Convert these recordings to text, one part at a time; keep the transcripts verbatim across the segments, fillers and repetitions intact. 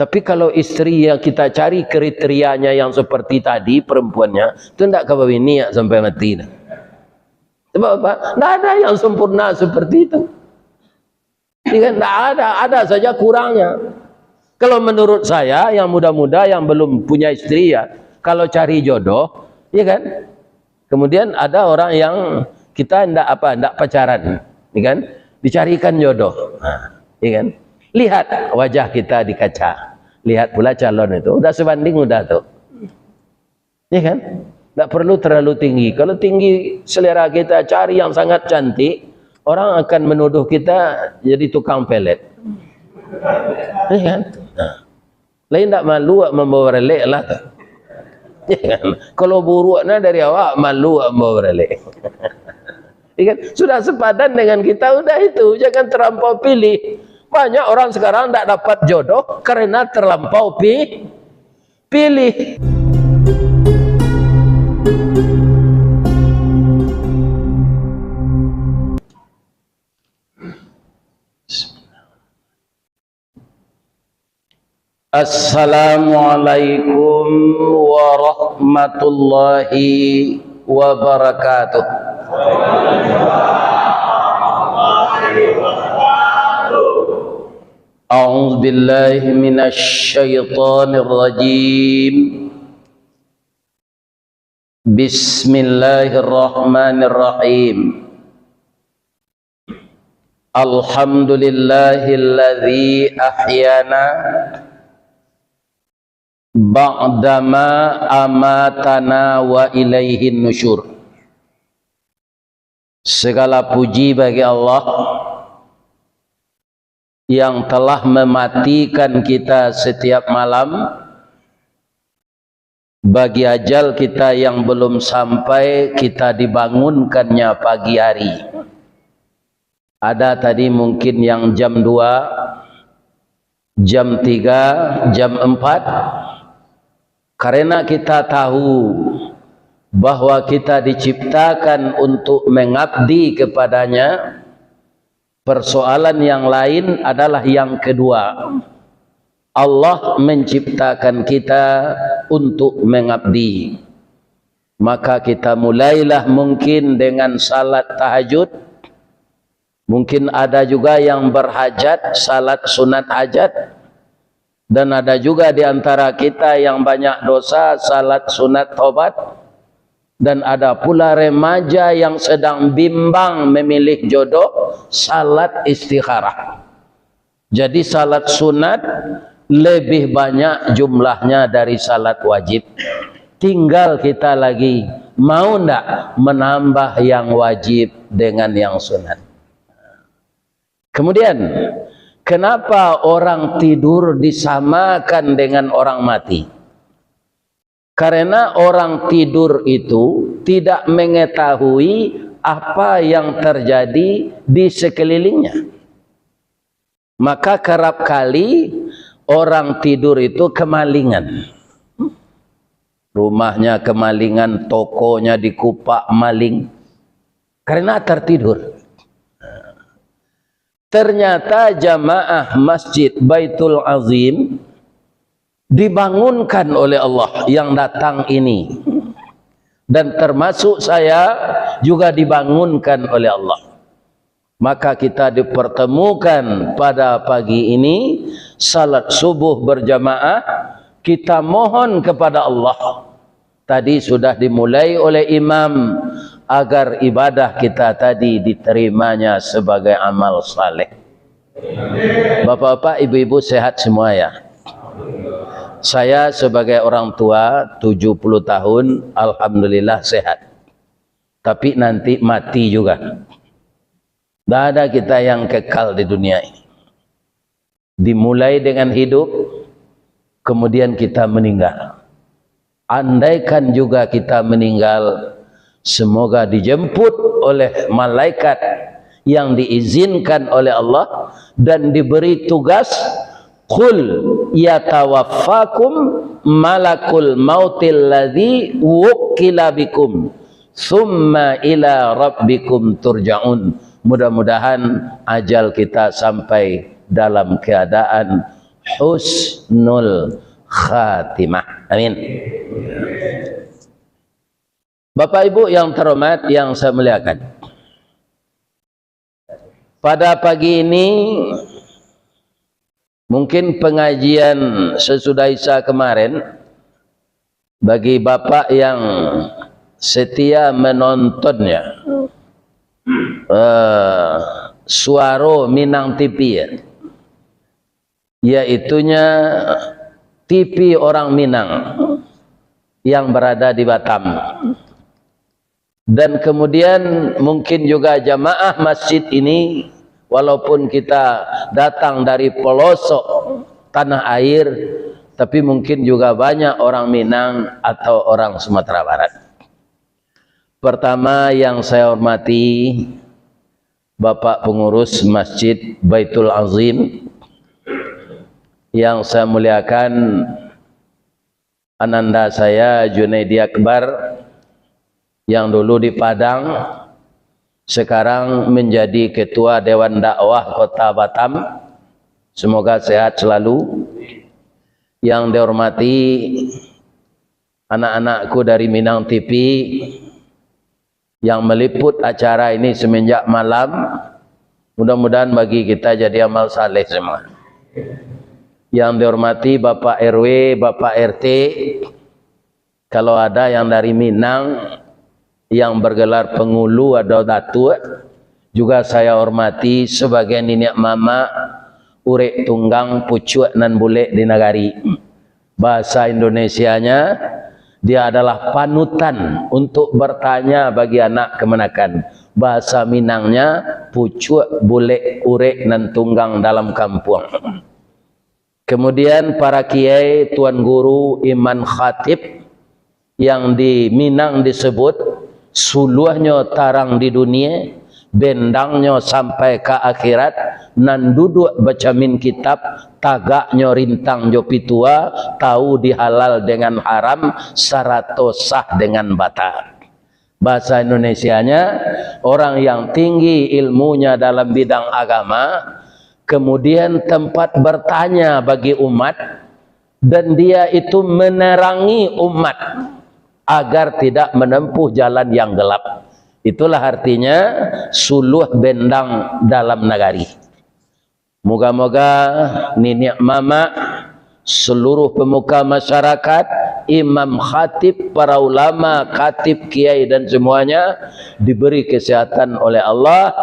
Tapi kalau istri yang kita cari kriterianya yang seperti tadi, perempuannya, itu ndak ka babini sampai mati. Sebab apa? Ndak ada yang sempurna seperti itu. Ya kan? Ndak ada, ada saja kurangnya. Kalau menurut saya, yang muda-muda yang belum punya istri ya, kalau cari jodoh, ya kan? Kemudian ada orang yang kita ndak apa, ndak pacaran, ya kan? Dicarikan jodoh. Nah, ya kan? Lihat wajah kita di kaca. Lihat pula calon itu. Udah sebanding udah tu. Ya kan? Ndak perlu terlalu tinggi. Kalau tinggi selera kita, cari yang sangat cantik, orang akan menuduh kita jadi tukang pelet. Ya kan? Nah. Lain ndak malu awak mambawa baralek lah. Ya kan? Kalau buruak nah dari awak, malu awak mambawa baralek. Ya kan? Sudah sepadan dengan kita, udah itu. Jangan terlampau pilih. Banyak orang sekarang ndak dapat jodoh karena terlampau pi-, pilih. Assalamualaikum warahmatullahi wabarakatuh. A'udzubillahi minasyaitonirrajim. Bismillahirrahmanirrahim. Alhamdulillahilladzi ahyana ba'dama amatana wa ilaihin nusyur. Segala puji bagi Allah yang telah mematikan kita setiap malam. Bagi ajal kita yang belum sampai, kita dibangunkannya pagi hari. Ada tadi mungkin yang jam dua, jam tiga, jam empat. Karena kita tahu bahwa kita diciptakan untuk mengabdi kepada-Nya, persoalan yang lain adalah yang kedua. Allah menciptakan kita untuk mengabdi. Maka kita mulailah mungkin dengan salat tahajud. Mungkin ada juga yang berhajat, salat sunat hajat. Dan ada juga di antara kita yang banyak dosa, salat sunat tobat. Dan ada pula remaja yang sedang bimbang memilih jodoh, salat istikharah. Jadi, salat sunat lebih banyak jumlahnya dari salat wajib. Tinggal kita lagi, mau ndak menambah yang wajib dengan yang sunat. Kemudian, kenapa orang tidur disamakan dengan orang mati? Karena orang tidur itu tidak mengetahui apa yang terjadi di sekelilingnya. Maka, kerap kali orang tidur itu kemalingan. Rumahnya kemalingan, tokonya dikupak maling. Karena tertidur. Ternyata jamaah Masjid Baitul Azim dibangunkan oleh Allah yang datang ini. Dan termasuk saya juga dibangunkan oleh Allah. Maka kita dipertemukan pada pagi ini, salat subuh berjamaah, kita mohon kepada Allah. Tadi sudah dimulai oleh imam agar ibadah kita tadi diterima-Nya sebagai amal saleh. Bapak-bapak, ibu-ibu sehat semua ya? Saya sebagai orang tua, tujuh puluh tahun, alhamdulillah sehat. Tapi nanti mati juga. Tidak ada kita yang kekal di dunia ini. Dimulai dengan hidup, kemudian kita meninggal. Andaikan juga kita meninggal, semoga dijemput oleh malaikat yang diizinkan oleh Allah dan diberi tugas, "Qul yatawaffakum malakul mautil ladzi wukkila bikum, tsumma ila rabbikum turja'un." Mudah-mudahan ajal kita sampai dalam keadaan husnul khatimah. Amin. Bapak Ibu yang terhormat, yang saya muliakan, pada pagi ini, mungkin pengajian sesudah Isya kemarin, bagi Bapak yang setia menontonnya, eh, Suaro Minang T V, ya, yaitunya T V orang Minang yang berada di Batam. Dan kemudian mungkin juga jamaah masjid ini, walaupun kita datang dari pelosok tanah air, tapi mungkin juga banyak orang Minang atau orang Sumatera Barat. Pertama yang saya hormati, Bapak Pengurus Masjid Baitul Azim, yang saya muliakan ananda saya Junaidi Akbar, yang dulu di Padang, sekarang menjadi Ketua Dewan Dakwah Kota Batam. Semoga sehat selalu. Yang dihormati anak-anakku dari Minang T V yang meliput acara ini semenjak malam, mudah-mudahan bagi kita jadi amal saleh semua. Yang dihormati Bapak R W, Bapak R T, kalau ada yang dari Minang yang bergelar pengulu atau datuak, juga saya hormati sebagai niniak mamak, urek tunggang, pucuak nan bulek di nagari. Bahasa Indonesianya, dia adalah panutan untuk bertanya bagi anak kamanakan. Bahasa Minangnya, pucuak bulek urek nan tunggang dalam kampuang. Kemudian para kiai, tuan guru, imam khatib, yang di Minang disebut, suluahnyo tarang di dunia, bendangnyo sampai ka akhirat, nan duduak bacamin kitab, tagaknyo rintang jo pitua, tahu di halal dengan haram, sarato sah dengan batal. Bahasa Indonesianya, orang yang tinggi ilmunya dalam bidang agama, kemudian tempat bertanya bagi umat, dan dia itu menerangi umat agar tidak menempuh jalan yang gelap. Itulah artinya suluah bendang dalam nagari. Moga-moga niniak mamak, seluruh pemuka masyarakat, imam khatib, para ulama, khatib, kiai, dan semuanya diberi kesehatan oleh Allah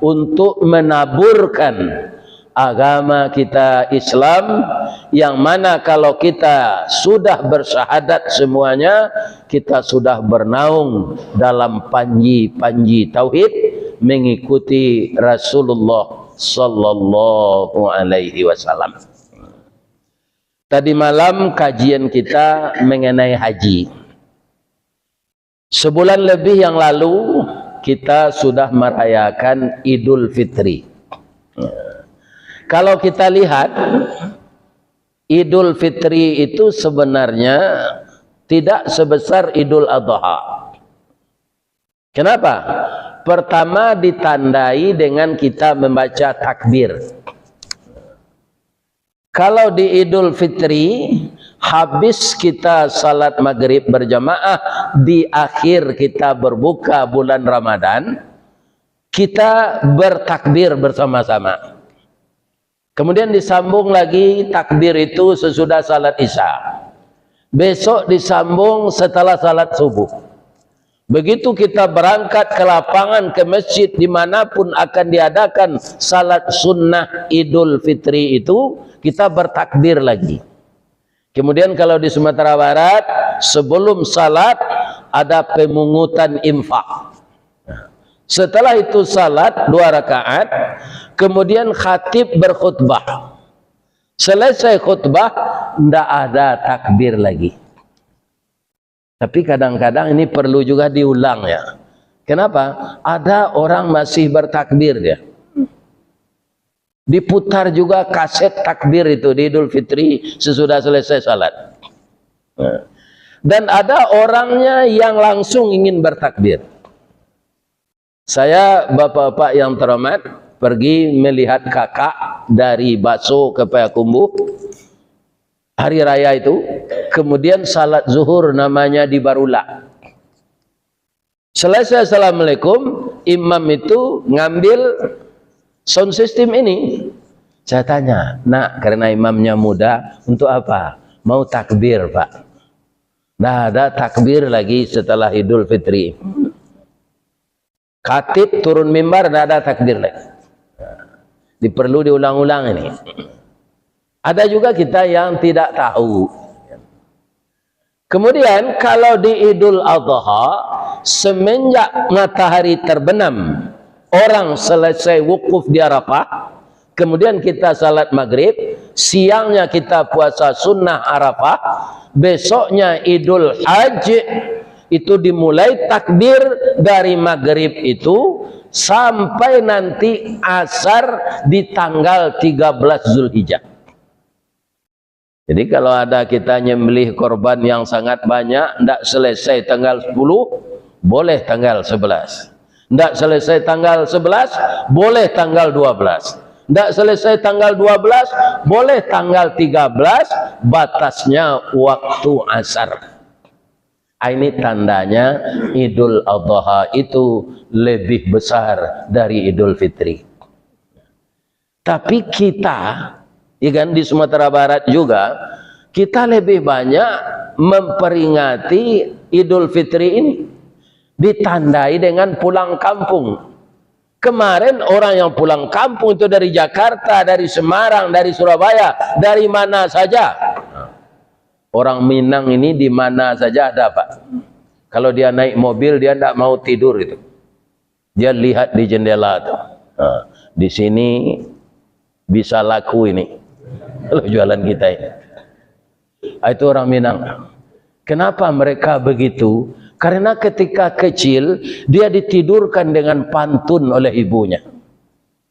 untuk menaburkan agama kita Islam, yang mana kalau kita sudah bersyahadat semuanya, kita sudah bernaung dalam panji-panji tauhid, mengikuti Rasulullah sallallahu alaihi wasallam. Tadi malam kajian kita mengenai haji. Sebulan lebih yang lalu, kita sudah merayakan Idul Fitri. Kalau kita lihat, Idul Fitri itu sebenarnya tidak sebesar Idul Adha. Kenapa? Pertama, ditandai dengan kita membaca takbir. Kalau di Idul Fitri, habis kita salat maghrib berjamaah di akhir kita berbuka bulan Ramadan, kita bertakbir bersama-sama. Kemudian disambung lagi takbir itu sesudah salat Isya. Besok disambung setelah salat subuh. Begitu kita berangkat ke lapangan, ke masjid, dimanapun akan diadakan salat sunnah Idul Fitri itu, kita bertakbir lagi. Kemudian kalau di Sumatera Barat, sebelum salat ada pemungutan infak. Setelah itu salat dua rakaat, kemudian khatib berkhutbah. Selesai khutbah, ndak ada takbir lagi. Tapi kadang-kadang ini perlu juga diulang, ya. Kenapa? Ada orang masih bertakbir dia. Diputar juga kaset takbir itu di Idul Fitri sesudah selesai salat. Nah. Dan ada orangnya yang langsung ingin bertakbir. Saya, bapak-bapak yang terhormat, pergi melihat kakak dari Baso ke Payakumbuh. hari raya itu, kemudian salat zuhur namanya di Barulah. Selesai assalamualaikum, imam itu ngambil sound system ini. Saya tanya, "Nak, karena imamnya muda, untuk apa?" "Mau takbir, Pak." Ndak ada takbir lagi setelah Idul Fitri. Khatib turun mimbar, ndak ada takbir lagi. Diperlu diulang-ulang ini. Ada juga kita yang tidak tahu. Kemudian, kalau di Idul Adha, semenjak matahari terbenam, orang selesai wukuf di Arafah, kemudian kita salat maghrib, siangnya kita puasa sunnah Arafah, besoknya Idul Hajj, itu dimulai takbir dari maghrib itu sampai nanti asar di tanggal tiga belas Zulhijjah. Jadi, kalau ada kita nyembelih korban yang sangat banyak, ndak selesai tanggal sepuluh, boleh tanggal sebelas. Ndak selesai tanggal sebelas, boleh tanggal dua belas. Ndak selesai tanggal dua belas, boleh tanggal tiga belas, batasnya waktu asar. Ah, ini tandanya Idul Adha itu lebih besar dari Idul Fitri. Tapi kita, ya kan, di Sumatera Barat juga, kita lebih banyak memperingati Idul Fitri ini. Ditandai dengan pulang kampung. Kemarin orang yang pulang kampung itu dari Jakarta, dari Semarang, dari Surabaya, dari mana saja. Orang Minang ini di mana saja ada, Pak. Kalau dia naik mobil, dia ndak mau tidur itu. Dia lihat di jendela tu. Ha, di sini bisa laku ini. Kalau jualan kita ini. Ah, itu orang Minang. Kenapa mereka begitu? Karena ketika kecil, dia ditidurkan dengan pantun oleh ibunya.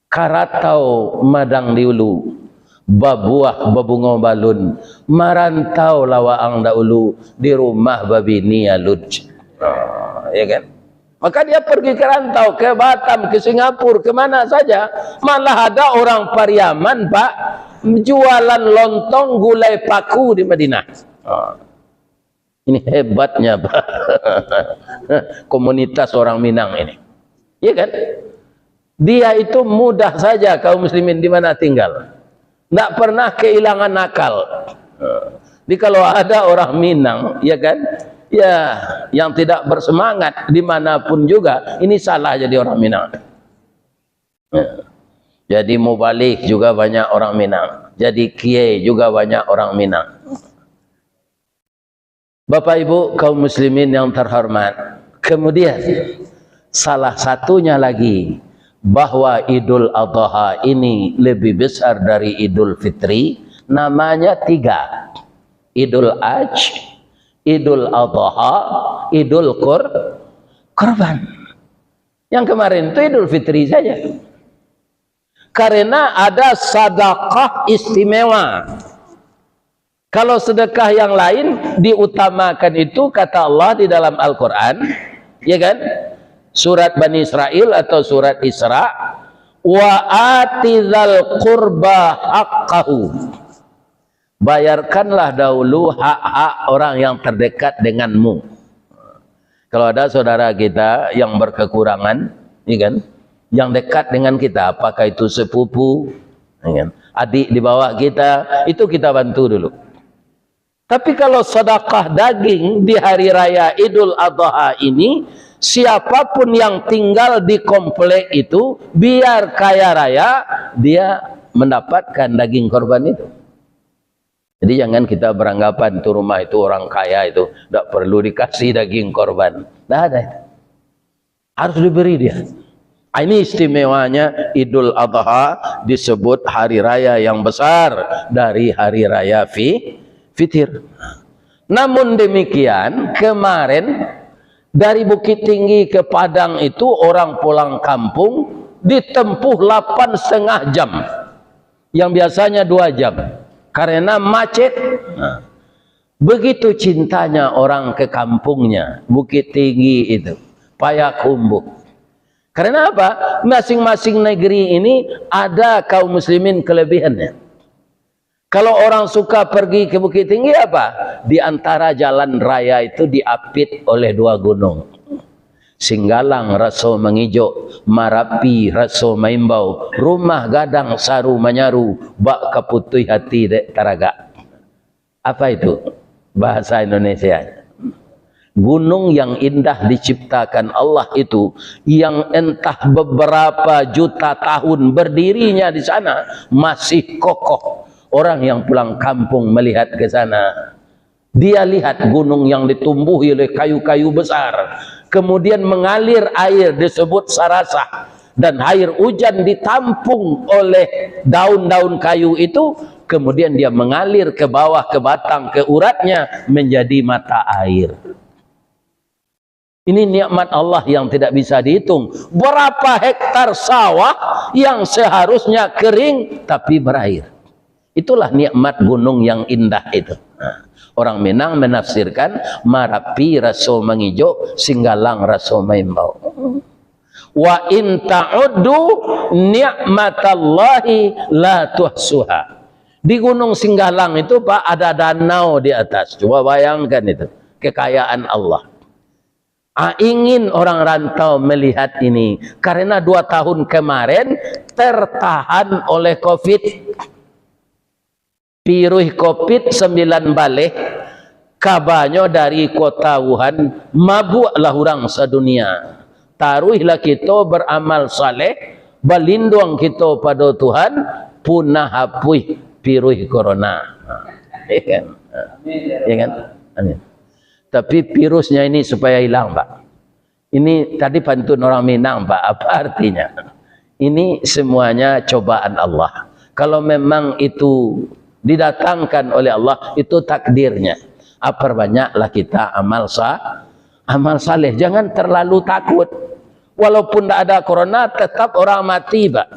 Karatau madang di ulu, babuah babungo balun, marantau lah waang dahulu, di rumah babini alun. Ah, ya kan? Maka dia pergi ke rantau, ke Batam, ke Singapura, ke mana saja. Malah ada orang Pariaman, Pak, jualan lontong gulai paku di Madinah. Ah. Ini hebatnya, Pak. Komunitas orang Minang ini. Iya kan? Dia itu mudah saja kaum muslimin di mana tinggal. Nggak pernah kehilangan akal. Jadi kalau ada orang Minang, ya kan? Ya, yang tidak bersemangat dimanapun juga, ini salah jadi orang Minang. Ya. Jadi mubalih juga banyak orang Minang. Jadi kiai juga banyak orang Minang. Bapak Ibu kaum muslimin yang terhormat, kemudian salah satunya lagi, bahwa Idul Adha ini lebih besar dari Idul Fitri, namanya tiga. Idul Haj, Idul Adha, Idul Kur-, Kurban. Yang kemarin itu Idul Fitri saja. Karena ada sadakah istimewa. Kalau sedekah yang lain diutamakan itu, kata Allah di dalam Al-Quran, ya kan? Surat Bani Israel atau surat Isra, "Wa ati dzal qurba haqqahu." Bayarkanlah dahulu hak-hak orang yang terdekat denganmu. Kalau ada saudara kita yang berkekurangan, ya kan, yang dekat dengan kita, apakah itu sepupu, ya kan, adik di bawah kita, itu kita bantu dulu. Tapi kalau sedekah daging di hari raya Idul Adha ini, siapapun yang tinggal di komplek itu, biar kaya raya, dia mendapatkan daging korban itu. Jadi jangan kita beranggapan tu rumah itu orang kaya itu, ndak perlu dikasih daging korban. Ndak ada itu. Harus diberi dia. Ah, ini istimewanya Idul Adha, disebut hari raya yang besar dari hari raya fi-, Fitir. Namun demikian, kemarin dari Bukittinggi ke Padang itu orang pulang kampung ditempuh lapan setengah jam. Yang biasanya dua jam. Karena macet. Nah, begitu cintanya orang ke kampungnya, Bukittinggi itu, Payakumbuh. Karena apa? Masing-masing negeri ini ada kaum muslimin kelebihannya. Kalau orang suka pergi ke Bukittinggi apa? Di antara jalan raya itu diapit oleh dua gunung. Singgalang raso mangijok, Marapi raso maimbau, rumah gadang saru manyaru, bak kaputuih hati dek taragak. Apa itu bahasa Indonesia? Gunung yang indah diciptakan Allah itu, yang entah beberapa juta tahun berdirinya di sana, masih kokoh. Orang yang pulang kampung melihat ke sana, dia lihat gunung yang ditumbuhi oleh kayu-kayu besar, kemudian mengalir air disebut sarasah, dan air hujan ditampung oleh daun-daun kayu itu, kemudian dia mengalir ke bawah, ke batang, ke uratnya, menjadi mata air. Ini nikmat Allah yang tidak bisa dihitung. Berapa hektar sawah yang seharusnya kering tapi berair? Itulah nikmat gunung yang indah itu. Nah, orang Minang menafsirkan, Marapi raso mangijok, Singgalang raso maimbau. Wa in ta'uddu ni'matallahi la tuhsuha. Di Gunung Singgalang itu, Pak, ada danau di atas. Coba bayangkan itu, kekayaan Allah. Ah, ingin orang rantau melihat ini, karena dua tahun kemarin tertahan oleh covid. Piruih covid sambilan baleh, kabanyo dari kota Wuhan, mabuaklah urang sadunia. Taruihlah kito beramal saleh, balinduang kito pado Tuhan, punah apuih piruih corona. Ya kan? Ya kan? Amin. Tapi virusnya ini supaya hilang, Pak. Ini tadi pantun orang Minang, Pak. Apa artinya? Ini semuanya cobaan Allah. Kalau memang itu didatangkan oleh Allah, itu takdirnya. Ah, perbanyaklah kita amal sa-, amal saleh. Jangan terlalu takut. Walaupun ndak ada corona, tetap orang mati, Pak.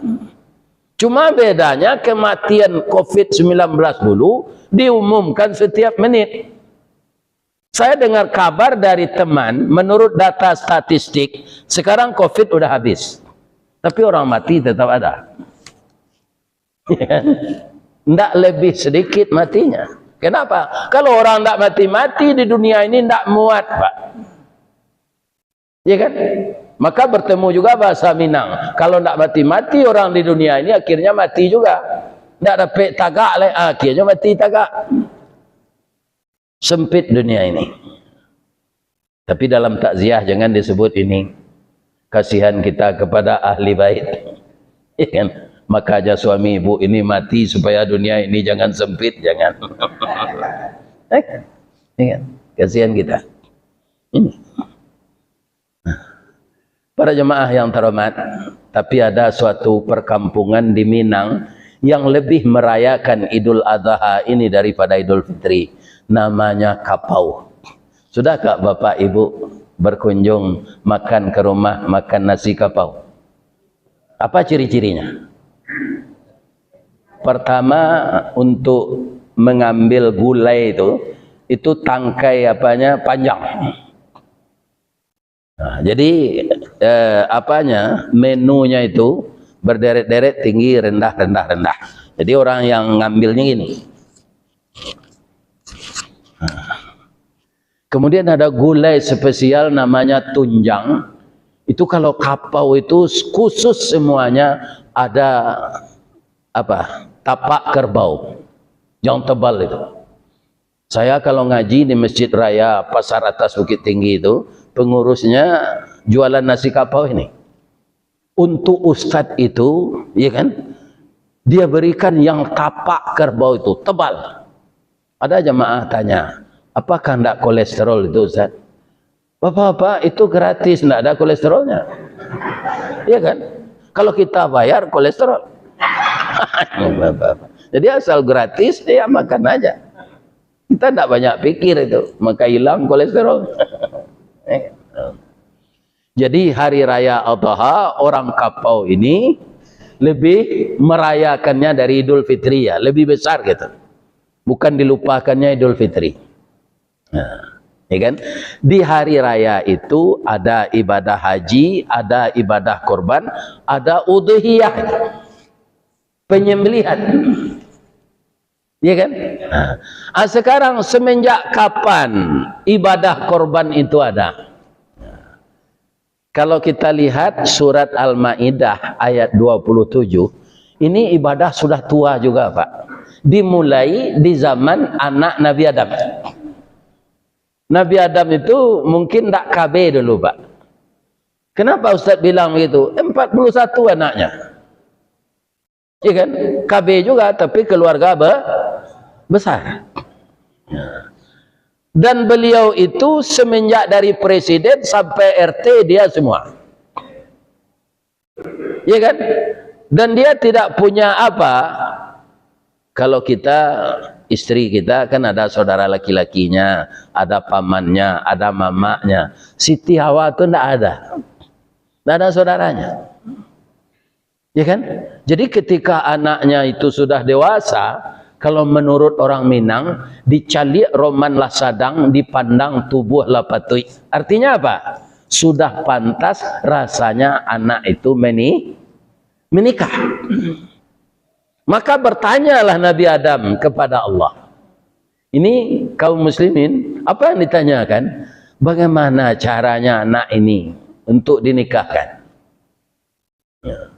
Cuma bedanya kematian covid sembilan belas dulu diumumkan setiap menit. Saya dengar kabar dari teman, menurut data statistik, sekarang covid udah habis. Tapi orang mati tetap ada. Ndak lebih sedikit matinya. Kenapa? Kalau orang ndak mati-mati di dunia ini, ndak muat, Pak. Ya kan? Maka bertemu juga bahasa Minang. Kalau ndak mati-mati orang di dunia ini, akhirnya mati juga. Ndak dapek tagak lai, akhirnya mati tagak. Sempit dunia ini. Tapi dalam takziah jangan disebut ini. Kasihan kita kepada ahli bait. Ya kan? Maka aja suami ibu ini mati supaya dunia ini jangan sempit, jangan. Ya kan? Kasihan kita. Ini. Para jemaah yang terhormat, tapi ada suatu perkampungan di Minang yang lebih merayakan Idul Adha ini daripada Idul Fitri. Namanya Kapau. Sudahkah Bapak Ibu berkunjung makan ke rumah, makan nasi kapau? Apa ciri-cirinya? Pertama, untuk mengambil gulai itu, itu tangkai apanya panjang. Nah, jadi, eh, apanya, menunya itu berderet-deret, tinggi, rendah, rendah, rendah. Jadi orang yang ngambilnya gini. Nah. Kemudian ada gulai spesial namanya tunjang. Itu kalau kapau itu khusus semuanya ada apa? Tapak kerbau yang tebal itu. Saya kalau ngaji di Masjid Raya Pasar Atas Bukittinggi itu, pengurusnya jualan nasi kapau ini. Untuk ustadz itu, ya kan, dia berikan yang tapak kerbau itu, tebal. Ada jamaah tanya, "Apakah ndak kolesterol itu, Ustaz?" "Bapak-bapak, itu gratis, ndak ada kolesterolnya." Ya kan? Kalau kita bayar, kolesterol. Jadi asal gratis, ya makan aja. Kita ndak banyak pikir itu, maka hilang kolesterol. Jadi hari raya Adha, orang Kapau ini lebih merayakannya dari Idul Fitri, ya, lebih besar gitu. Bukan dilupakannya Idul Fitri. Nah, ya kan? Di hari raya itu ada ibadah haji, ada ibadah kurban, ada udhiyah, penyembelihan. Iya kan? Nah, ah, sekarang, semenjak kapan ibadah korban itu ada? Kalau kita lihat surat Al-Maidah ayat dua puluh tujuh, ini ibadah sudah tua juga, Pak. Dimulai di zaman anak Nabi Adam. Nabi Adam itu mungkin ndak K B dulu, Pak. Kenapa Ustaz bilang begitu? Empat puluh satu anaknya. Iya kan? K B juga, tapi keluarga be-, besar. Ya. Dan beliau itu semenjak dari presiden sampai R T dia semua. Iya kan? Dan dia tidak punya apa. Kalau kita, istri kita kan ada saudara laki-lakinya, ada pamannya, ada mamaknya. Siti Hawa tu ndak ada. Ndak ada saudaranya. Ya kan? Jadi ketika anaknya itu sudah dewasa, kalau menurut orang Minang, dicaliak roman lah sadang, dipandang tubuah lah patuik. Artinya apa? Sudah pantas rasanya anak itu meni-, menikah. Maka bertanyalah Nabi Adam kepada Allah. Ini kaum muslimin, apa yang ditanyakan? Bagaimana caranya anak ini untuk dinikahkan? Ya.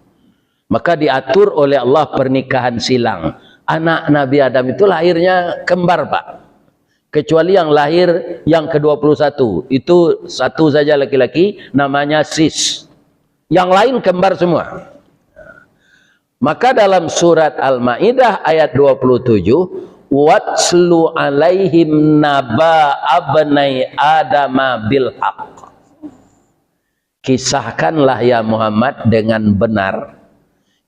Maka diatur oleh Allah pernikahan silang. Anak Nabi Adam itu lahirnya kembar, Pak. Kecuali yang lahir yang kedua puluh satu, itu satu saja laki-laki, namanya sis. Yang lain kembar semua. Maka dalam surat Al-Maidah ayat dua puluh tujuh, "Watslu alaihim naba abnai Adama bil haq." Kisahkanlah, ya Muhammad, dengan benar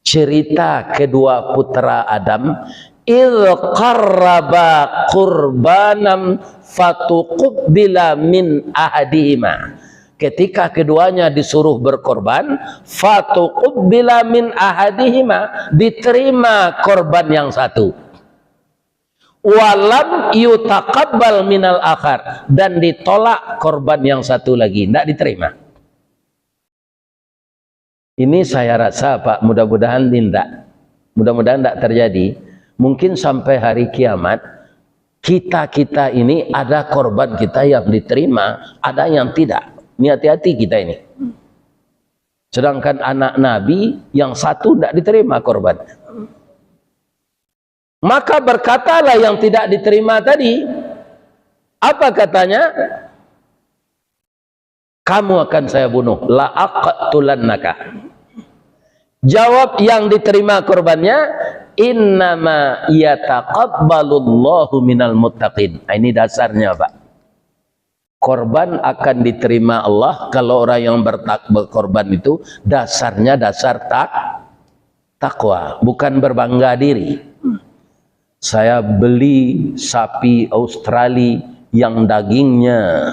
cerita kedua putra Adam, "Idh qarraba qurbanan fatuqubila min ahadihima." Ketika keduanya disuruh berkorban, "fatuqubila min ahadihima", diterima korban yang satu. "Walam yutaqabbal minal akhar", dan ditolak korban yang satu lagi, ndak diterima. Ini saya rasa, Pak, mudah-mudahan indak. Mudah-mudahan ndak terjadi. Mungkin sampai hari kiamat, kita-kita ini ada korban kita yang diterima, ada yang tidak. Ini hati-hati kita ini. Sedangkan anak Nabi yang satu ndak diterima korban. Maka berkatalah yang tidak diterima tadi. Apa katanya? "Kamu akan saya bunuh. La aqtulannaka." Jawab yang diterima korbannya, "Innama yataqabbalullahu minal muttaqin." Ah, ini dasarnya, Pak. Korban akan diterima Allah kalau orang yang bertak-, berkorban itu dasarnya dasar tak-, takwa, bukan berbangga diri. "Saya beli sapi Australia yang dagingnya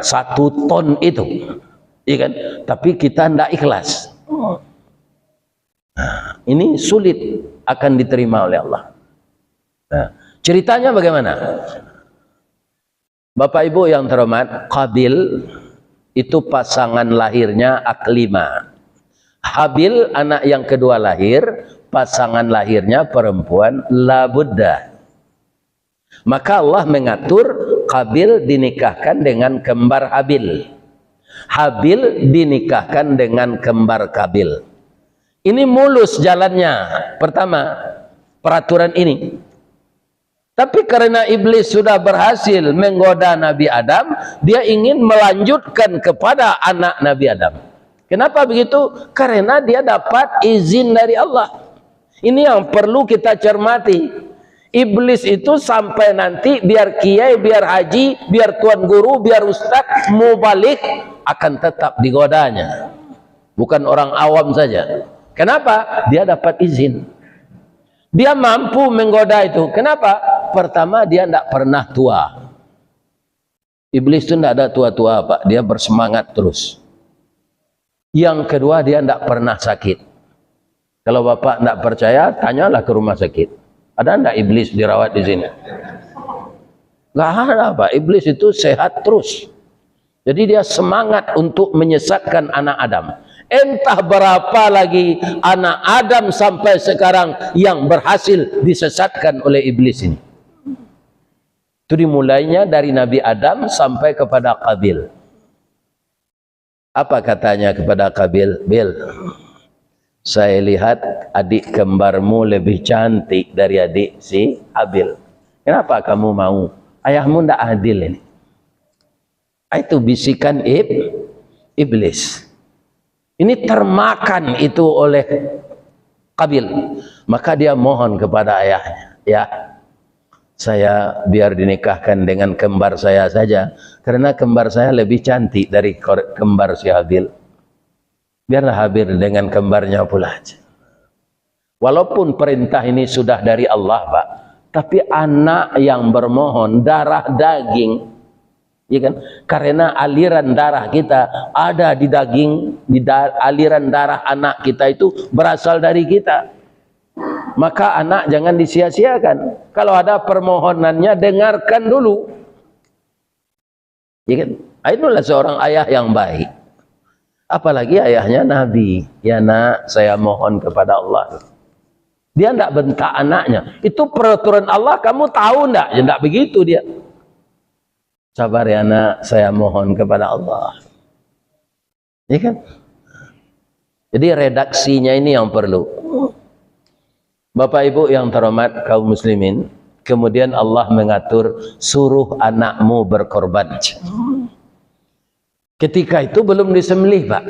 satu ton itu." Iya kan? Tapi kita ndak ikhlas. Nah, ini sulit akan diterima oleh Allah. Nah, ceritanya bagaimana? Bapak Ibu yang terhormat, Qabil itu pasangan lahirnya Aklima. Habil, anak yang kedua lahir, pasangan lahirnya perempuan Labudda. Maka Allah mengatur Qabil dinikahkan dengan kembar Habil. Habil dinikahkan dengan kembar Qabil. Ini mulus jalannya. Pertama, peraturan ini. Tapi karena iblis sudah berhasil menggoda Nabi Adam, dia ingin melanjutkan kepada anak Nabi Adam. Kenapa begitu? Karena dia dapat izin dari Allah. Ini yang perlu kita cermati. Iblis itu sampai nanti, biar kiai, biar haji, biar tuan guru, biar ustaz, mubalig, akan tetap digodanya. Bukan orang awam saja. Kenapa? Dia dapat izin. Dia mampu menggoda itu. Kenapa? Pertama, dia ndak pernah tua. Iblis tu ndak ada tua-tua, Pak. Dia bersemangat terus. Yang kedua, dia ndak pernah sakit. Kalau Bapak ndak percaya, tanyalah ke rumah sakit. Ada ndak iblis dirawat di sini? Nggak ada, Pak. Iblis itu sehat terus. Jadi dia semangat untuk menyesatkan anak Adam. Entah berapa lagi anak Adam sampai sekarang yang berhasil disesatkan oleh iblis ini. Itu dimulainya dari Nabi Adam sampai kepada Qabil. Apa katanya kepada Qabil? "Bil, saya lihat adik kembarmu lebih cantik dari adik si Habil. Kenapa kamu mau? Ayahmu ndak adil ini." Itu bisikan ib-, iblis. Ini termakan itu oleh Qabil. Maka dia mohon kepada ayahnya, "Ya, saya biar dinikahkan dengan kembar saya saja, karena kembar saya lebih cantik dari kor-, kembar si Habil. Biarlah Habil dengan kembarnya pula." Walaupun perintah ini sudah dari Allah, Pak, tapi anak yang bermohon, darah daging, ya kan? Karena aliran darah kita ada di daging, di da-, aliran darah anak kita itu berasal dari kita. Maka anak jangan disia-siakan. Kalau ada permohonannya, dengarkan dulu. Ya kan? Itulah seorang ayah yang baik. Apalagi ayahnya Nabi. "Ya nak, saya mohon kepada Allah." Dia ndak bentak anaknya. "Itu peraturan Allah, kamu tahu ndak?" Ya ndak begitu dia. "Sabar ya nak, saya mohon kepada Allah." Ya kan? Jadi redaksinya ini yang perlu. Bapak Ibu yang terhormat kaum muslimin, kemudian Allah mengatur, "Suruh anakmu berkorban." Ketika itu belum disembelih, Pak.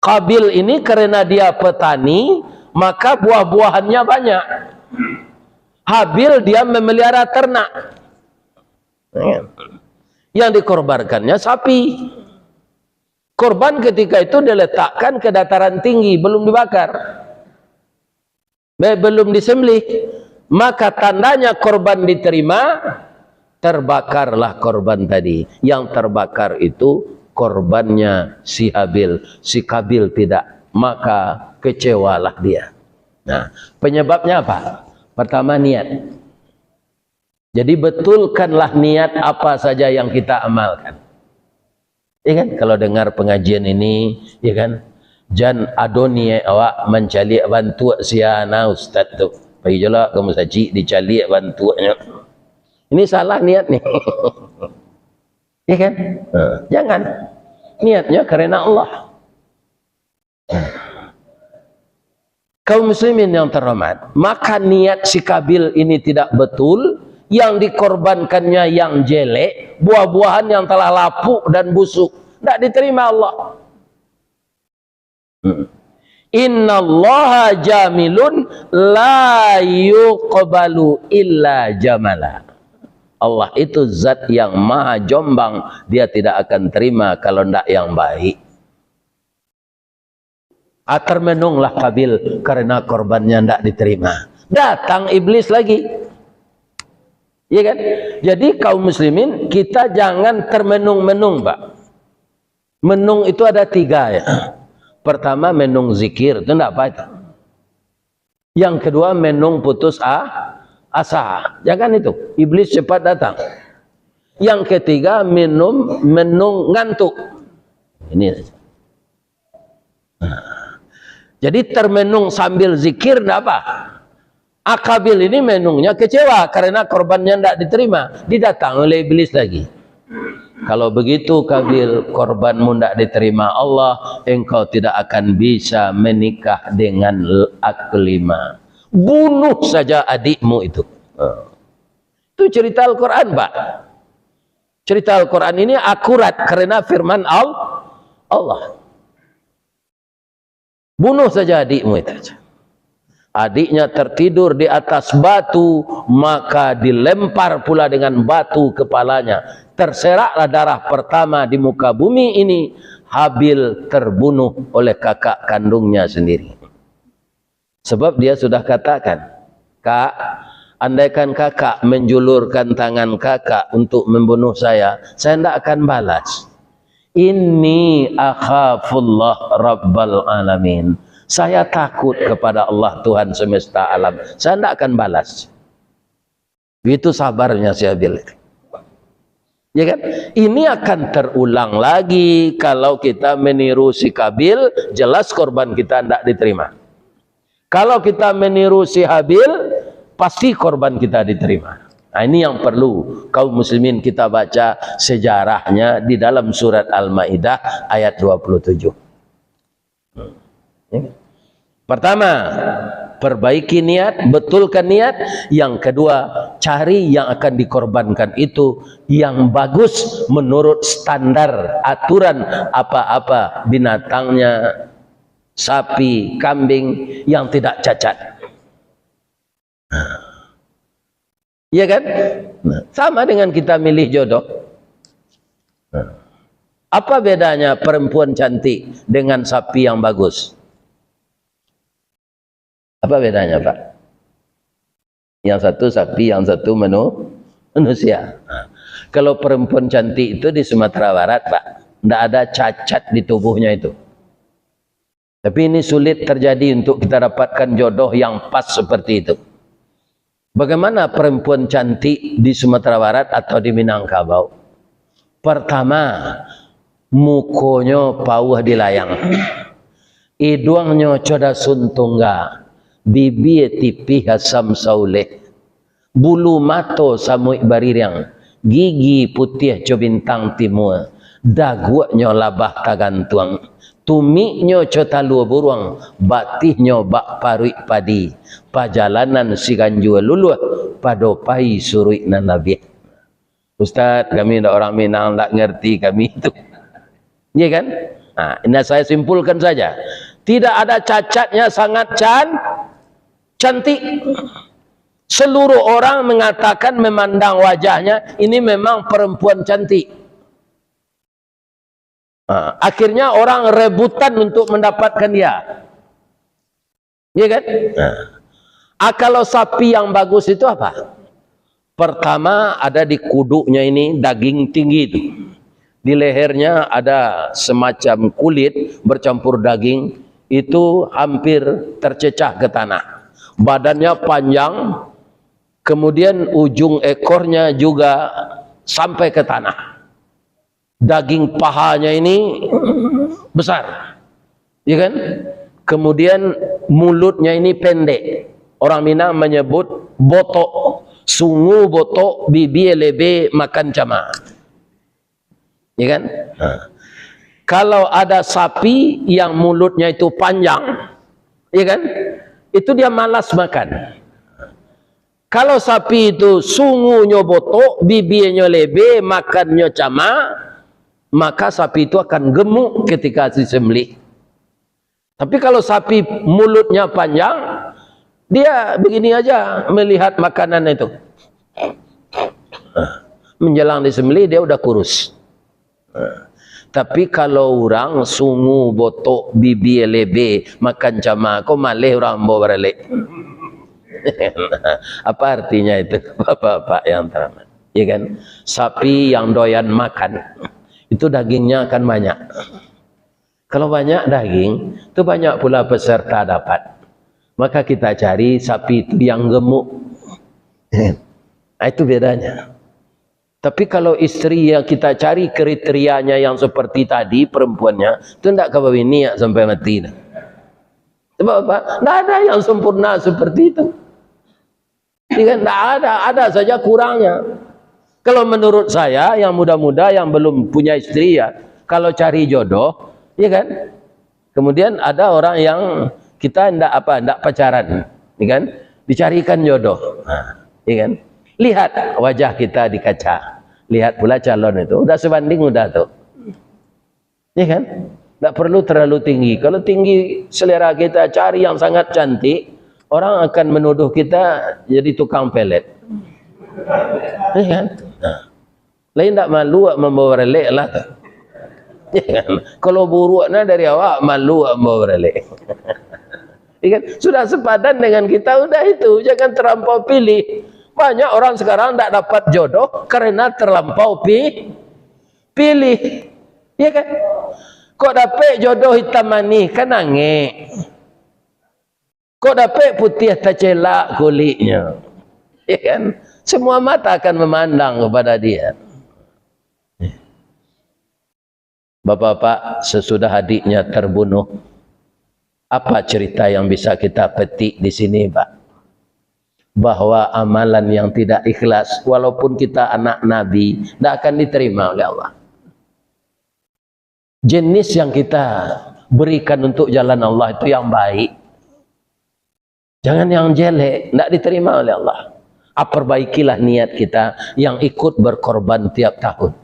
Qabil ini karena dia petani, maka buah-buahannya banyak. Habil dia memelihara ternak. Yang dikorbankannya sapi. Korban ketika itu diletakkan ke dataran tinggi, belum dibakar. Be-, belum disembelih. Maka tandanya korban diterima, terbakarlah korban tadi. Yang terbakar itu korbannya si Habil, si Qabil tidak. Maka kecewalah dia. Nah, penyebabnya apa? Pertama, niat. Jadi, betulkanlah niat apa saja yang kita amalkan. Ya kan? Kalau dengar pengajian ini, ya kan? Jan ado niat awak mancaliak bantuak sia na ustaz tu. Pai jolah ka musajik dicaliak bantuaknyo. Ini salah niat ni. Ya kan? Ha, jangan. Niatnya karena Allah. Kaum muslimin yang terhormat, maka niat si Qabil ini tidak betul, yang dikorbankannya yang jelek, buah-buahan yang telah lapuk dan busuk, tidak diterima Allah. Hmm. "Innallaha jamilun la yuqbalu illa jamala." Allah itu zat yang maha jombang, Dia tidak akan terima kalau ndak yang baik. Ah, termenunglah Qabil karena korbannya ndak diterima. Datang iblis lagi. Iya kan? Jadi kaum muslimin, kita jangan termenung-menung, Pak. Menung itu ada tiga ya. Pertama, menung zikir, itu ndak apa itu. Yang kedua, menung putus a-, asa. Jangan itu, iblis cepat datang. Yang ketiga, minum, menung ngantuk. Ini saja. Nah, jadi termenung sambil zikir ndak apa. Ah, Qabil ini menungnya kecewa karena korbannya ndak diterima. Didatangi oleh iblis lagi. "Kalau begitu, Qabil, korbanmu ndak diterima Allah, engkau tidak akan bisa menikah dengan l-, Aklimah. Bunuh saja adikmu itu." Ha. Itu cerita Al-Quran, Pak. Cerita Al-Quran ini akurat karena firman Al-, Allah. "Bunuh saja adikmu itu." Adiknya tertidur di atas batu, maka dilempar pula dengan batu kepalanya. Terseraklah darah pertama di muka bumi ini, Habil terbunuh oleh kakak kandungnya sendiri. Sebab dia sudah katakan, "Kak, andaikan kakak menjulurkan tangan kakak untuk membunuh saya, saya ndak akan balas." "Inni akhafullah Rabbal Alamin." Saya takut kepada Allah, Tuhan semesta alam. Saya ndak akan balas. Itu sabarnya si Habil. Ya kan? Ini akan terulang lagi kalau kita meniru si Kabil, jelas korban kita ndak diterima. Kalau kita meniru si Habil, pasti korban kita diterima. Nah, ini yang perlu kaum muslimin kita baca sejarahnya di dalam surat Al-Maidah ayat dua puluh tujuh. Ya. Pertama, perbaiki niat, betulkan niat. Yang kedua, cari yang akan dikorbankan itu yang bagus menurut standar aturan apa-apa binatangnya, sapi, kambing yang tidak cacat. Iya kan? Nah, sama dengan kita milih jodoh. Nah, apa bedanya perempuan cantik dengan sapi yang bagus? Apa bedanya, Pak? Yang satu sapi, yang satu manu-, manusia. Nah, kalau perempuan cantik itu di Sumatera Barat, Pak, ndak ada cacat di tubuhnya itu. Tapi ini sulit terjadi untuk kita dapatkan jodoh yang pas seperti itu. Bagaimana perempuan cantik di Sumatera Barat atau di Minangkabau? Pertama, mukonyo pauah di layang. Iduangnyo co dasun tungga, bibia tipih asam sauleh, bulu mato samuik baririang, gigi putiah co bintang timua, daguaknyo labah tagantuang, tumiknyo co talua buruang, batihnyo bak paruik padi, pajalanan si ganjua luluah, pado pai suruik nan labiah. Ustaz, kami ndak orang Minang, ndak ngerti kami itu. Iya kan? Nah, ini saya simpulkan saja. Tidak ada cacatnya, sangat can-, cantik. Seluruh orang mengatakan, memandang wajahnya, ini memang perempuan cantik. Nah, akhirnya orang rebutan untuk mendapatkan dia. Iya kan? Nah. Ah, kalau sapi yang bagus itu apa? Pertama, ada di kuduknya ini daging tinggi itu. Di lehernya ada semacam kulit bercampur daging, itu hampir tercecah ke tanah. Badannya panjang, kemudian ujung ekornya juga sampai ke tanah. Daging pahanya ini besar, ya kan? Kemudian mulutnya ini pendek. Orang Minang menyebut botok, sungu botok, bibia lebe, makan cama. Ya kan? Nah. Kalau ada sapi yang mulutnya itu panjang, ya kan? Itu dia malas makan. Kalau sapi itu sungunyo botok, bibianyo lebe, makannyo cama, maka sapi itu akan gemuk ketika disembelih. Tapi kalau sapi mulutnya panjang, dia begini aja melihat makanan itu. Menjelang disembelih, dia udah kurus. Tapi kalau urang sungu botok, bibia lebe, makan cama, ko maleh urang ambo baralek. Apa artinya itu, Bapak-bapak yang terhormat? Ya kan? Sapi yang doyan makan, itu dagingnya akan banyak. Kalau banyak daging, tu banyak pula peserta dapat. Maka kita cari sapi itu yang gemuk. Nah, itu bedanya. Tapi kalau istri yang kita cari kriterianya yang seperti tadi, perempuannya, tu ndak ka babini sampai mati tu. Sebab apa? Ndak ada yang sempurna seperti itu. Ya kan? Ndak ada, ada saja kurangnya. Kalau menurut saya, yang muda-muda yang belum punya istri ya, kalau cari jodoh, ya kan? Kemudian ada orang yang kita ndak apa, ndak pacaran, ya kan? Dicarikan jodoh. Nah, ya kan? Lihat wajah kita di kaca. Lihat pula calon itu. Udah sebanding udah tu. Ya kan? Ndak perlu terlalu tinggi. Kalau tinggi selera kita, cari yang sangat cantik, orang akan menuduh kita jadi tukang pelet. Ya kan? Nah. Lain ndak malu awak mambawa baralek lah. Ya kan? Kalau buruak nah dari awak, malu awak mambawa baralek. Ya kan? Sudah sepadan dengan kita, udah itu. Jangan terlampau pilih. Banyak orang sekarang ndak dapat jodoh karena terlampau pi-, pilih. Ya kan? Kok dapek jodoh hitam manih, kan angek. Kok dapek putiah tacelak kuliknyo, ya kan? Semua mata akan memandang kepada dia. Bapak-bapak, sesudah adiknya terbunuh, apa cerita yang bisa kita petik di sini, Pak? Bahwa amalan yang tidak ikhlas, walaupun kita anak Nabi, tidak akan diterima oleh Allah. Jenis yang kita berikan untuk jalan Allah itu yang baik, jangan yang jelek, ndak diterima oleh Allah. Ah, perbaikilah niat kita yang ikut berkorban tiap tahun.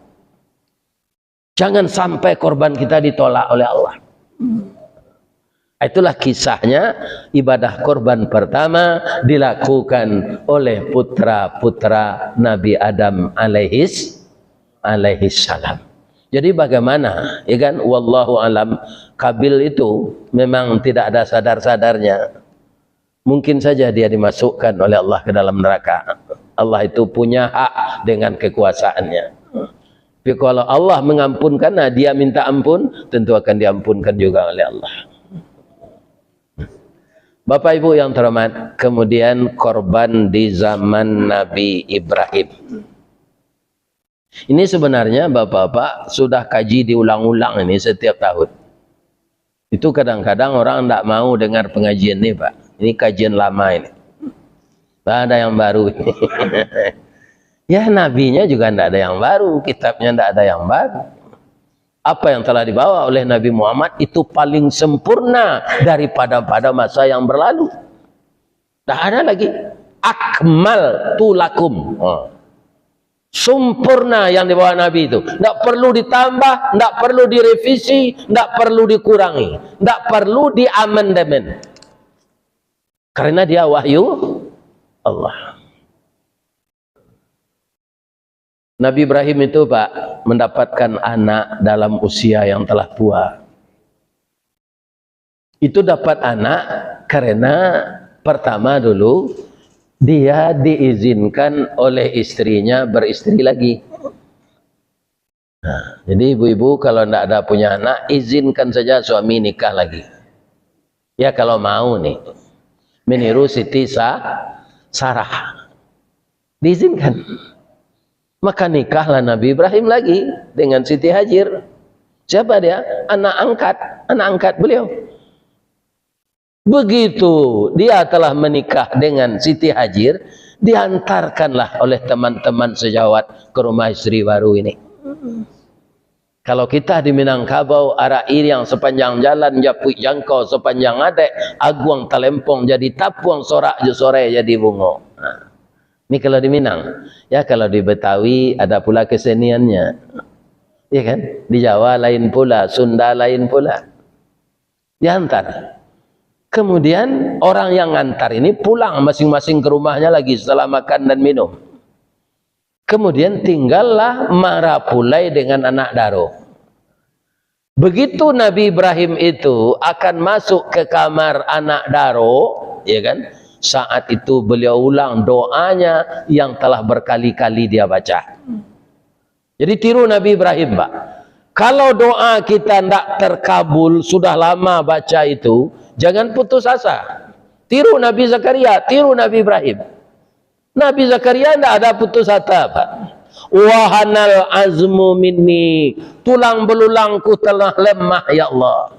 Jangan sampai korban kita ditolak oleh Allah. Itulah kisahnya, ibadah korban pertama dilakukan oleh putra-putra Nabi Adam alaihis, alaihis salam. Jadi bagaimana, ya kan? Wallahu alam, Kabil itu memang tidak ada sadar-sadarnya. Mungkin saja dia dimasukkan oleh Allah ke dalam neraka. Allah itu punya hak dengan kekuasaan-Nya. Tapi kalau Allah mengampunkan, nah, dia minta ampun, tentu akan diampunkan juga oleh Allah. Bapak Ibu yang terhormat, kemudian korban di zaman Nabi Ibrahim. Ini sebenarnya Bapak-bapak sudah kaji diulang-ulang ini setiap tahun. Itu kadang-kadang orang ndak mau dengar pengajian ni, Pak. Ini kajian lama ini. Ndak ada yang baru ini. Ya, nabinya juga ndak ada yang baru, kitabnya ndak ada yang baru. Apa yang telah dibawa oleh Nabi Muhammad itu paling sempurna daripada pada masa yang berlalu. Ndak ada lagi. Akmaltu lakum. Ha. Sempurna yang dibawa Nabi itu. Ndak perlu ditambah, ndak perlu direvisi, ndak perlu dikurangi, ndak perlu diamandemen. Karena dia wahyu Allah. Nabi Ibrahim itu, Pak, mendapatkan anak dalam usia yang telah tua. Itu dapat anak karena pertama dulu, dia diizinkan oleh istrinya beristri lagi. Nah, jadi ibu-ibu kalau ndak ada punya anak, izinkan saja suami nikah lagi. Ya, kalau mau nih, meniru Siti Sa-, Sarah. Diizinkan. Maka nikahlah Nabi Ibrahim lagi dengan Siti Hajar. Siapa dia? Anak angkat, anak angkat beliau. Begitu dia telah menikah dengan Siti Hajar, diantarkanlah oleh teman-teman sejawat ke rumah istri baru ini. Kalau kita di Minangkabau, arak iriang sepanjang jalan, japuik jangkau sepanjang adaik, aguang talempong jadi tapuang, sorak jo sorai jadi bungo. Nah, ini kalau di Minang. Ya, kalau di Betawi ada pula keseniannya. Ya kan? Di Jawa lain pula, Sunda lain pula. Diantar. Kemudian orang yang ngantar ini pulang masing-masing ke rumahnya lagi setelah makan dan minum. Kemudian tinggallah marapulai dengan anak daro. Begitu Nabi Ibrahim itu akan masuk ke kamar anak daro, ya kan? Saat itu beliau ulang doanya yang telah berkali-kali dia baca. Jadi tiru Nabi Ibrahim, Pak. Kalau doa kita ndak terkabul, sudah lama baca itu, jangan putus asa. Tiru Nabi Zakaria, tiru Nabi Ibrahim. Nabi Zakaria ndak ada putus asa, Pak. "Wahanal azmu minni, tulang belulangku telah lemah, ya Allah.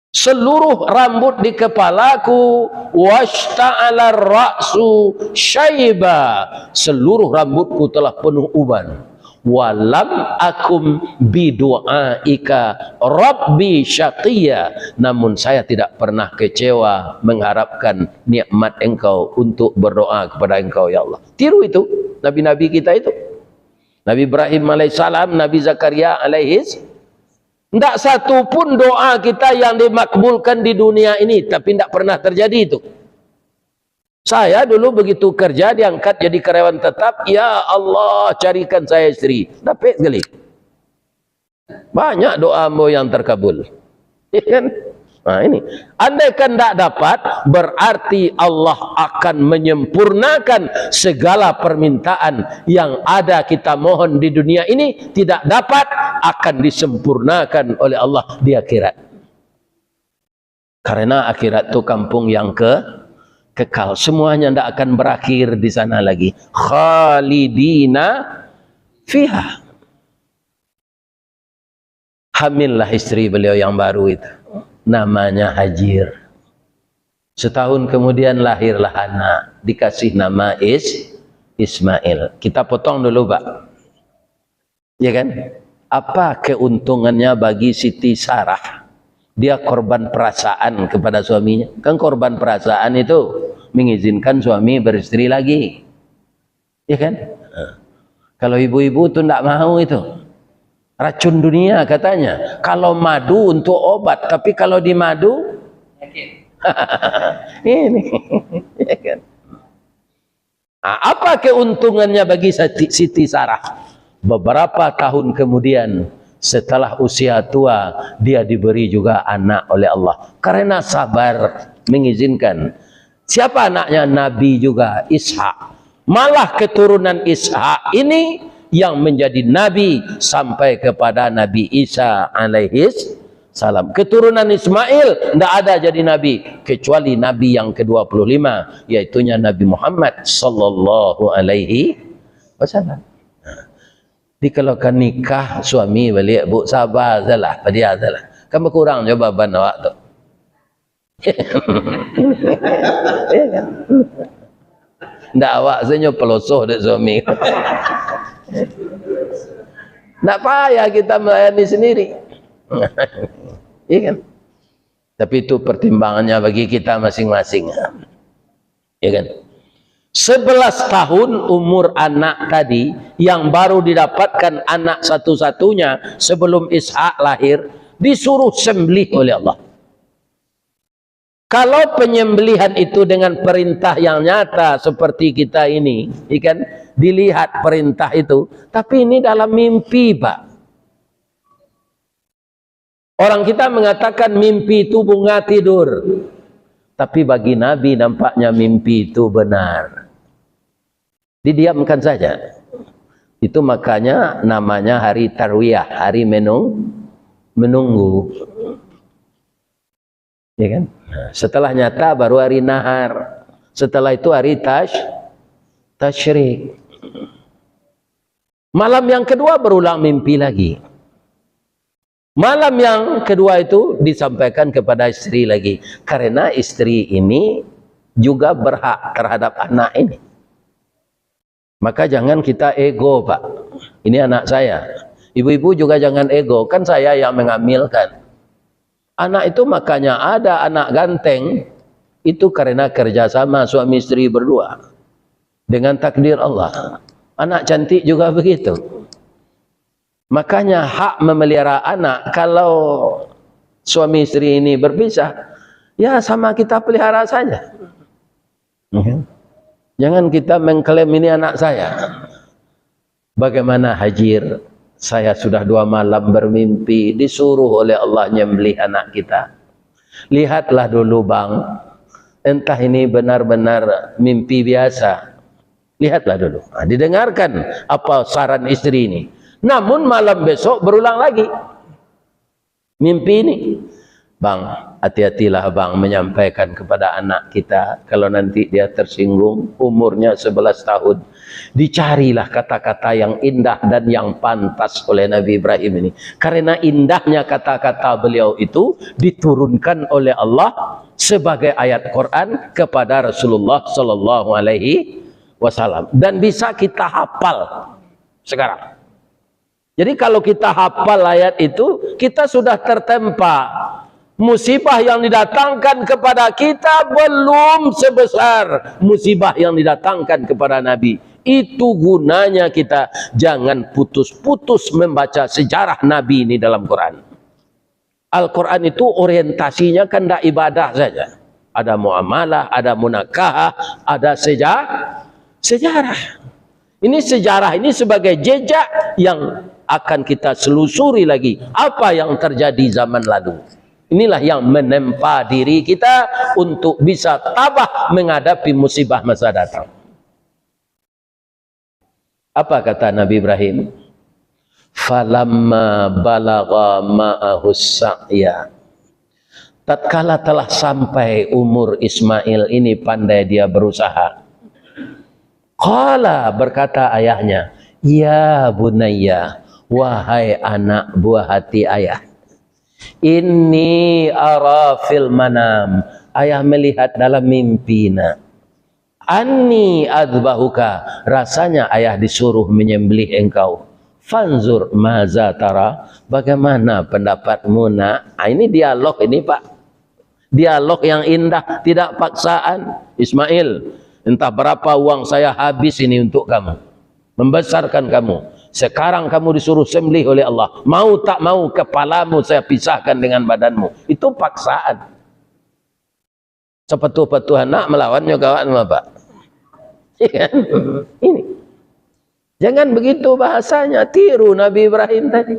Seluruh rambut di kepalaku, washta'ala ra'su syaiba, seluruh rambutku telah penuh uban. Walam akum bidu'aika rabbi syaqiyya, namun saya tidak pernah kecewa mengharapkan nikmat Engkau untuk berdoa kepada Engkau, ya Allah." Tiru itu, nabi-nabi kita itu. Nabi Ibrahim alaihissalam, Nabi Zakaria alaihis, ndak satu pun doa kita yang dimakbulkan di dunia ini, tapi ndak pernah terjadi itu. Saya dulu begitu kerja, diangkat jadi karyawan tetap, "Ya Allah, carikan saya istri." Dapek sekali. Banyak doa ambo yang terkabul. Ya kan? Nah, ini. Andaikan ndak dapat, berarti Allah akan menyempurnakan segala permintaan yang ada kita mohon di dunia ini, tidak dapat, akan disempurnakan oleh Allah di akhirat. Karena akhirat tu kampung yang ke-, kekal. Semuanya ndak akan berakhir di sana lagi. Khalidina fiha. Hamillah istri beliau yang baru itu. Namanya Hajar. Setahun kemudian lahirlah anak, dikasih nama Is-, Ismail. Kita potong dulu, Pak. Ya kan? Apa keuntungannya bagi Siti Sarah? Dia korban perasaan kepada suaminya. Kan korban perasaan itu mengizinkan suami beristri lagi. Ya kan? Nah, kalau ibu-ibu tu ndak mau itu. Racun dunia katanya. Kalau madu untuk obat, tapi kalau di madu, ini. Ya kan? Nah, apa keuntungannya bagi Siti, Siti Sarah? Beberapa tahun kemudian, setelah usia tua, dia diberi juga anak oleh Allah. Karena sabar mengizinkan. Siapa anaknya? Nabi juga, Ishak. Malah keturunan Ishak ini yang menjadi nabi sampai kepada Nabi Isa alaihis salam. Keturunan Ismail ndak ada jadi nabi, kecuali nabi yang kedua puluh lima, yaitunya Nabi Muhammad sallallahu alaihi wasallam. Jadi kalau ka nikah suami baliak, Bu, sabar sajolah, padiam sajolah. Kan bakurang jo baban awak tu. Iya kan? Ndak awak sajo pelosoh dek suami. Ndak payah kita melayani sendiri. Iya kan? Tapi itu pertimbangannya bagi kita masing-masing. Ya kan? Sebelas tahun umur anak tadi, yang baru didapatkan anak satu-satunya sebelum Ishak lahir, disuruh sembelih oleh Allah. Kalau penyembelihan itu dengan perintah yang nyata seperti kita ini, ikan dilihat perintah itu, tapi ini dalam mimpi, Pak. Orang kita mengatakan mimpi itu bunga tidur. Tapi bagi Nabi nampaknya mimpi itu benar. Didiamkan saja. Itu makanya namanya hari tarwiyah, hari menung-, menunggu. Ya kan? Nah, setelah nyata baru hari nahar. Setelah itu hari tash-, tasyrik. Malam yang kedua berulang mimpi lagi. Malam yang kedua itu disampaikan kepada istri lagi. Karena istri ini juga berhak terhadap anak ini. Maka jangan kita ego, Pak. Ini anak saya. Ibu-ibu juga jangan ego, kan saya yang mengamilkan. Anak itu makanya ada anak ganteng, itu karena kerjasama suami istri berdua. Dengan takdir Allah. Anak cantik juga begitu. Makanya hak memelihara anak, kalau suami istri ini berpisah, ya sama kita pelihara saja. Ya kan? Jangan kita mengklaim, "Ini anak saya." Bagaimana Hajir? Saya sudah dua malam bermimpi, disuruh oleh Allah nyembelih anak kita. Lihatlah dulu, Bang. Entah ini benar-benar mimpi biasa. Lihatlah dulu. Nah, didengarkan apa saran istri ini. Namun malam besok berulang lagi. Mimpi ini. Bang, hati-hatilah Bang menyampaikan kepada anak kita. Kalau nanti dia tersinggung, umurnya sebelas tahun. Dicarilah kata-kata yang indah dan yang pantas oleh Nabi Ibrahim ini. Karena indahnya kata-kata beliau itu diturunkan oleh Allah sebagai ayat Quran kepada Rasulullah sallallahu alaihi wasallam. Dan bisa kita hafal sekarang. Jadi, kalau kita hafal ayat itu, kita sudah tertempa. Musibah yang didatangkan kepada kita belum sebesar musibah yang didatangkan kepada Nabi. Itu gunanya kita jangan putus-putus membaca sejarah Nabi ini dalam Quran. Al-Quran itu orientasinya kan ndak ibadah saja. Ada muamalah, ada munakahah, ada seja-, sejarah. Ini sejarah ini sebagai jejak yang akan kita selusuri lagi. Apa yang terjadi zaman lalu? Inilah yang menempa diri kita untuk bisa tabah menghadapi musibah masa datang. Apa kata Nabi Ibrahim? "Falamma balagha ma'ahus sa'ya." Tatkala telah sampai umur Ismail ini pandai dia berusaha. Qala, berkata ayahnya, "Ya bunayya, wahai anak buah hati ayah." "Inni ara fil manam." Ayah melihat dalam mimpi, nak. "Anni adzbahuka." Rasanya ayah disuruh menyembelih engkau. "Fanzur maza tara." Bagaimana pendapatmu, nak? Ah, ini dialog ini, Pak. Dialog yang indah, tidak paksaan. "Ismail, entah berapa uang saya habis ini untuk kamu. Membesarkan kamu. Sekarang kamu disuruh sembelih oleh Allah. Mau tak mau, kepalamu saya pisahkan dengan badanmu." Itu paksaan. Sapatuah-patuah anak malawan nyo kawan mah, Pak. Iya kan? Ini. Jangan begitu bahasanya. Tiru Nabi Ibrahim tadi.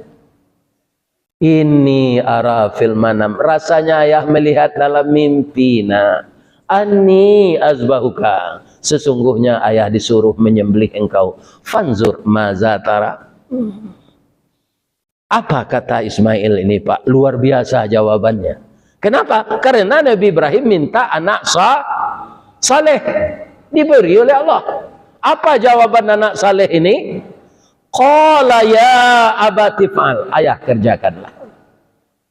"Inni ara fil manam." Rasanya ayah melihat dalam mimpi, nak. "Anni adzbahuka." Sesungguhnya ayah disuruh menyembelih engkau. "Fanzur maza tara." Apa kata Ismail ini, Pak? Luar biasa jawabannya. Kenapa? Karena Nabi Ibrahim minta anak sa-, saleh. Diberi oleh Allah. Apa jawaban anak saleh ini? "Qala ya abati fa'al." "Ayah, kerjakanlah.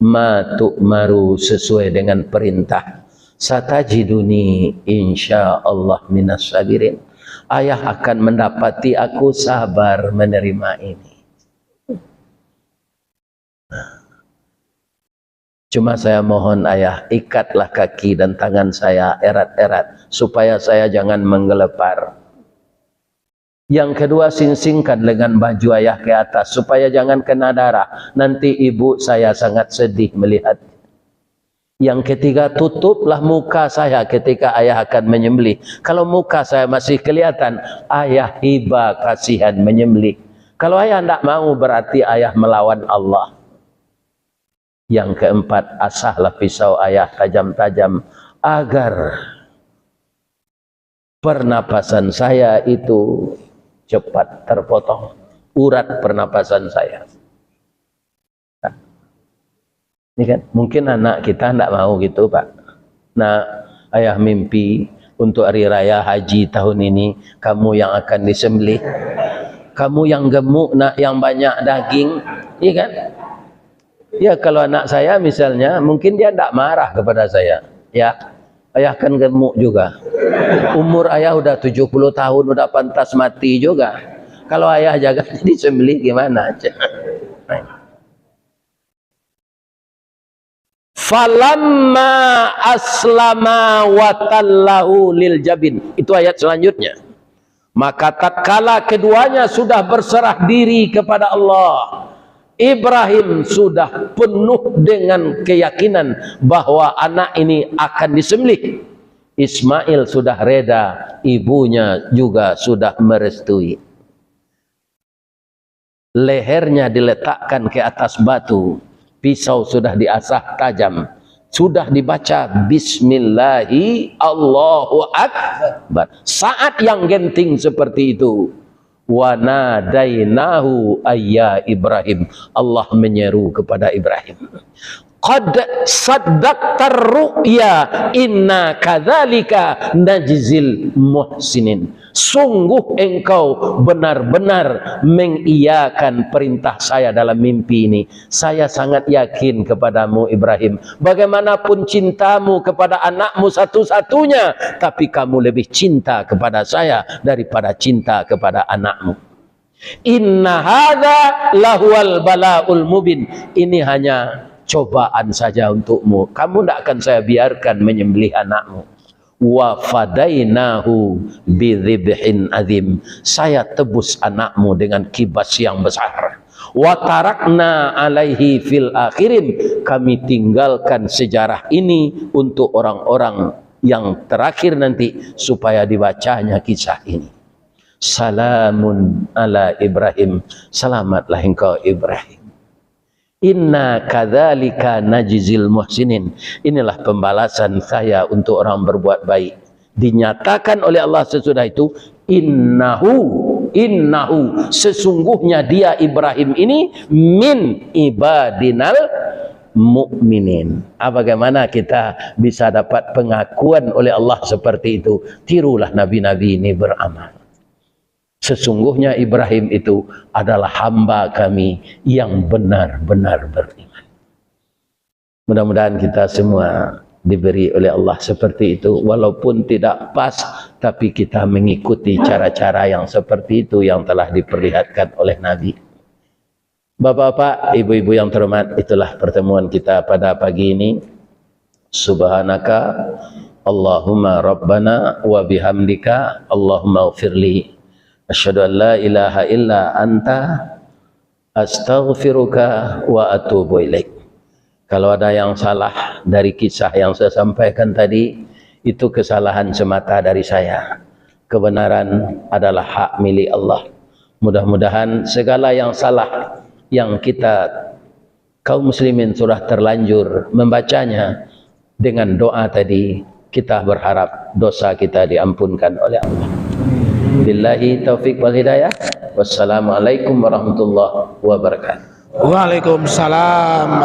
Ma tu'maru, sesuai dengan perintah. Satajiduni insyaallah minas sabirin." Ayah akan mendapati aku sabar menerima ini. Cuma saya mohon, Ayah, ikatlah kaki dan tangan saya erat-erat, supaya saya jangan menggelepar. Yang kedua, singsingkan lengan baju Ayah ke atas, supaya jangan kena darah. Nanti ibu saya sangat sedih melihat. Yang ketiga, tutuplah muka saya ketika Ayah akan menyembelih. Kalau muka saya masih kelihatan, Ayah iba kasihan menyembelih. Kalau Ayah ndak mau, berarti Ayah melawan Allah. Yang keempat, asahlah pisau Ayah tajam-tajam, agar pernapasan saya itu cepat terpotong, urat pernapasan saya. Ini kan, mungkin anak kita ndak mau gitu, Pak. "Nak, Ayah mimpi untuk hari raya haji tahun ini, kamu yang akan disembelih. Kamu yang gemuk, nak, yang banyak daging." Iya kan? Ya, kalau anak saya misalnya, mungkin dia ndak marah kepada saya. "Ya, Ayah kan gemuk juga. Umur Ayah udah tujuh puluh tahun, udah pantas mati juga. Kalau Ayah jaga disembelih gimana?" "Falamma aslama wa tallahu lil jabin." Itu ayat selanjutnya. Maka tatkala keduanya sudah berserah diri kepada Allah, Ibrahim sudah penuh dengan keyakinan bahwa anak ini akan disembelih. Ismail sudah reda, ibunya juga sudah merestui. Lehernya diletakkan ke atas batu, pisau sudah diasah tajam, sudah dibaca bismillahi Allahu Akbar. Saat yang genting seperti itu, wa nadainahu ayya Ibrahim, Allah menyeru kepada Ibrahim. Qad saddaqtar ru'ya, inna kadzalika najzil muhsinin. Sungguh engkau benar-benar mengiyakan perintah saya dalam mimpi ini. Saya sangat yakin kepadamu, Ibrahim. Bagaimanapun cintamu kepada anakmu satu-satunya, tapi kamu lebih cinta kepada saya daripada cinta kepada anakmu. Inna hadza lahuwal bala'ul mubin. Ini hanya cobaan saja untukmu. Kamu ndak akan saya biarkan menyembelih anakmu. Wa fadainahu bidzibhin adzim. Saya tebus anakmu dengan kibas yang besar. Wa tarakna alaihi fil akhirin. Kami tinggalkan sejarah ini untuk orang-orang yang terakhir nanti, supaya dibacanya kisah ini. Salamun ala Ibrahim, selamatlah engkau Ibrahim. Inna kadzalika najzil muhsinin. Inilah pembalasan saya untuk orang berbuat baik. Dinyatakan oleh Allah sesudah itu, innahu, innahu, sesungguhnya dia Ibrahim ini min ibadinal mukminin. Ah, bagaimana kita bisa dapat pengakuan oleh Allah seperti itu? Tirulah nabi-nabi ini beramal. Sesungguhnya Ibrahim itu adalah hamba Kami yang benar-benar beriman. Mudah-mudahan kita semua diberi oleh Allah seperti itu, walaupun tidak pas, tapi kita mengikuti cara-cara yang seperti itu yang telah diperlihatkan oleh Nabi. Bapak-bapak, ibu-ibu yang terhormat, itulah pertemuan kita pada pagi ini. Subhanaka Allahumma Rabbana wa bihamdika Allahumma ghafirli. Asyhadu an la ilaha illa anta astaghfiruka wa atubu ilaik. Kalau ada yang salah dari kisah yang saya sampaikan tadi, itu kesalahan semata dari saya. Kebenaran adalah hak milik Allah. Mudah-mudahan segala yang salah yang kita kaum muslimin sudah terlanjur membacanya, dengan doa tadi, kita berharap dosa kita diampunkan oleh Allah. Billahi taufik wal hidayah. Wassalamualaikum warahmatullahi wabarakatuh. Waalaikumsalam.